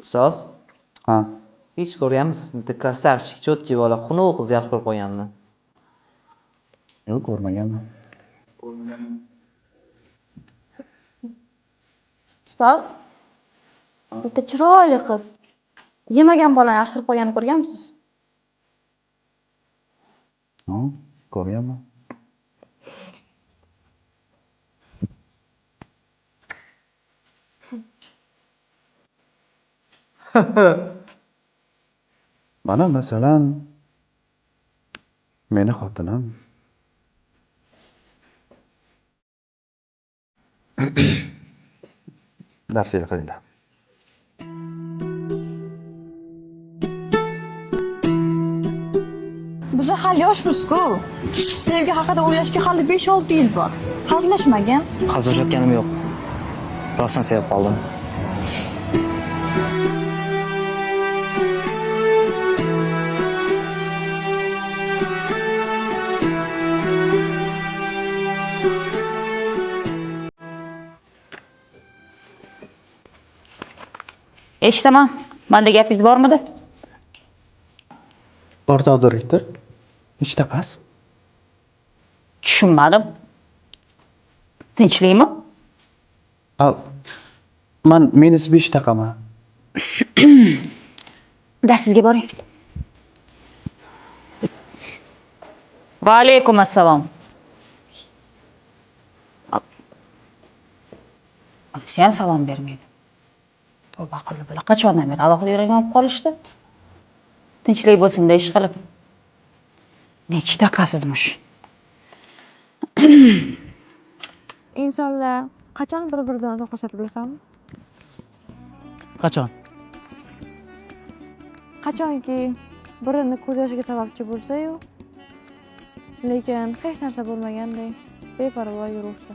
Ustoz, Ha, hech ko'rganmisiz? Bitta красавчик, чёткий bola xunuk qizni yaxshi ko'rib qolganini. Yo'q, ko'rmaganman. Ustoz, bitta chiroyli qiz yemagan bolani yaxshi ko'rib qolganini ko'rganmisiz? Ha, ko'rganman. Mana masalan, meni xotinim. Darsinglar qilinglar. Biz hali yoshmiz-ku. Sevgi haqida o'ylashga hali 5-6 yil bor. Hazillashmagin. Hazillashayotganim yo'q. Rostdan sevib qoldim. Eshitaman. Manda gapingiz bormidi? Bor, direktor. Nechta pas? Tushunmadim. Tinchlikmi? Ha, man -5 taqaman. Darsingizga boring. Va alaykum assalom. Onasi ham salom bermaydi. Tavba qildi bular. Qachondan beri alohida yuragan olib qolishdi? Tinchlik bo'lsin-da ish qilib. Nechta qasizmish? Insonlar qachon bir-biridan uzoqlashadi bilasanmi? Qachon? Qachonki birini ko'z yoshiga sababchi bo'lsa-yu, lekin hech narsa bo'lmagandek beparvo yuruvsa.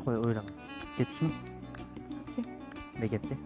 Qo'y, o'ylama. Ketdikmi? Bekatga.